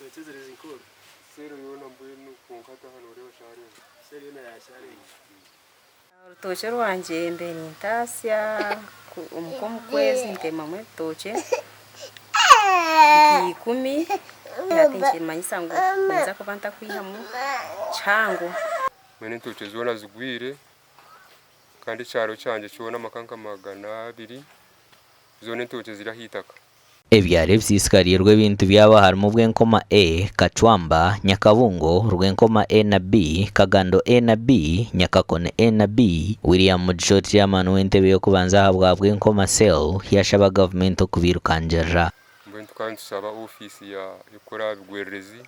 Entookye ziri nk'oru. Seero yoona mbwenu kwonka hati aha nooreeba kyarenga. Seero yoona yakyarenga. Orutookye rwangye mbe nintaasya nk'omu kwezi ntemamu ebitookye nk'ikumi hati nikimanyisa ngu ninza kuba ntakwihamu kihango. Mbwenu entookye zoona zigwire kandi ekyaro kyangye kyona amaka nka 200 zoona entookye ziri aha itaka. Ebyaro ebisiisikariirwe ebintu byabo harimu Bwenkoma A, Kacwamba, Nyakabungo, Rwenkoma A na B, Kagando A na B, Nyakakoni A na B. William Mugisha ori Chairman w'entebe y'okubanza ahabwa Bwenkoma Cell yashaba gavumenti okubairukangirira. Mbwenu tukaba nitushaba ofiisi ya erikukora aha bigwererezi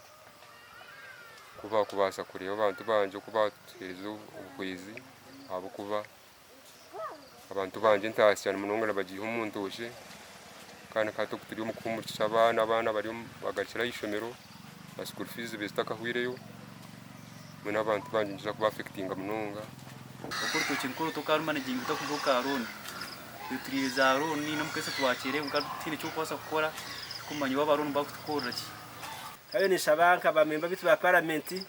ku baakubaasa kureeba abantu bangye oku baatuheereza obuhwezi ahabw'okuba Abantu bangye entaasya munonga nibagiiha omu ntookye kandi nka hati oku turi omu kuhuumuriza abaana, abaana bari bagarukire aha ishomero na school fees zibaire zitakahwireyo mbwenu abantu bangye nikiija kuba affectinga munonga. Oku orutookye nk'oru tokaarumanaginga otarikuza omu ka loan. Itwe turiire za loan n'omukaiso twakyereebwa kwonka tutiine eky'okubaasa kukora turikumanya obu aba loan barikutukorera ki. Nkabaire ninshaba nka ba memba baitu ba paramenti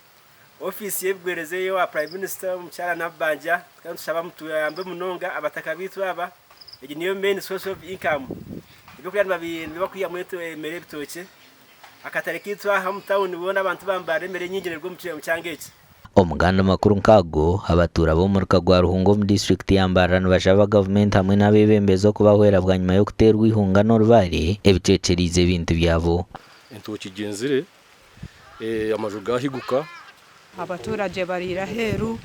Ofiisi y'ebigwererezi ey'owa Prime Minister Omukyara Nabbanja tukaba nitushaba mutuyambe munonga abataka baitu aba, egi niyo main source of income, ebyokurya nibyo barikwihamu emere y'ebitookye, akatare kaitu aha omu town boona abantu bambarira emere nyingi neruga omu kyanga eki. Omu gandi makuru nk'ago, abatuura b'omuruka gwa Ruhunga omu disiturikiti ya Mbarara nibashaba gavumenti hamwe n'abeebembezi okubahwera bwanyima y'okuteerwa eihunga n'orubaare ebicwekyereize ebintu byabo. Entookye gyenzire Amaju gaahiguka. Abaturagye bariire aheeru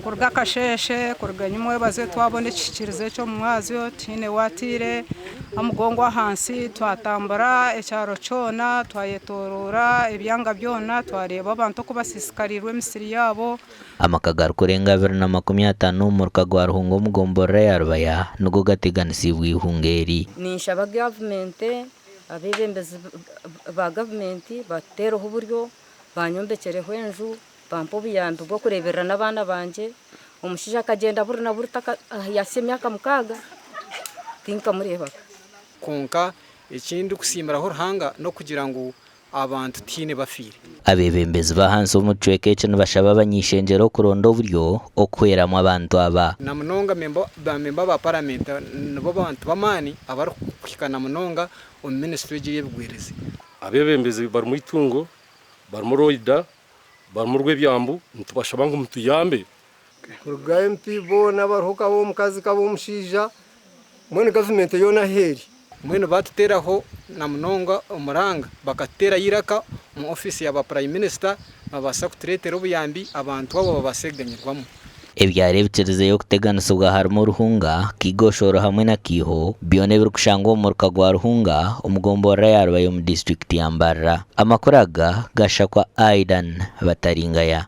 kuruga akasheeshe kuruga nyimwebaze twabona ekihikirizi eky'omu mwazyo tihaine waatiire omugongo ahansi twatambura ekyaro kyona twayetoroora ebyanga byona twareeba abantu oku basiisikariirwe emisiri yaabo. Amaka garikurenga 250 omu muruka gwa Ruhunga omu gomborora ya Rubaya nigo gateganisiibwe eihunga eri. Ninshaba gavumenti Abeebembezi ba gavumenti batuteereho oburyo, banyombekyereho enju, bampe obuyambi bw'okureeberera n'abaana bangye. Omushaija akagyenda buri na buri yahitsya emyaka mukaaga tinkamureebaga. Kwonka eki ndikusiimiraho Ruhanga n'okugira ngu abantu tihaine bafiire. Abeebembezi b'ahansi omu kicweka eki nibashaba abany'eishengyero okuronda oburyo okuhweramu abantu aba. Na munonga ba memba ba paramenti nibo bantu b'amaani abarikuhika na munonga omu minisitule egi ey'ebigwererezi. Abeebembezi barimu Itungo, barimu Roida, barimu Rwebyambu nitubashaba ngu mutuyambe. Kuruga MP boona abariho kabe omukazi kabe omushaija mbwenu gavumenti yoona ahu eri. Mbwenu baatuteraho na munonga omuranga bakatuterayo eiraka omu ofiisi ya ba Prime Minister babaasa kutureetera obuyambi abantu abo babaase kuganyirwamu. Ebyaro ebikirizeyo kuteganisibwa harimu Ruhunga, Kigoshoro hamwe na Kiiho, byona ebirikushangwa omu muruka gwa Ruhunga omu gomborora ya Rubaya omu disiturikiti ya Mbarara. Amakuru aga gashakwa Aidan Bataringaya.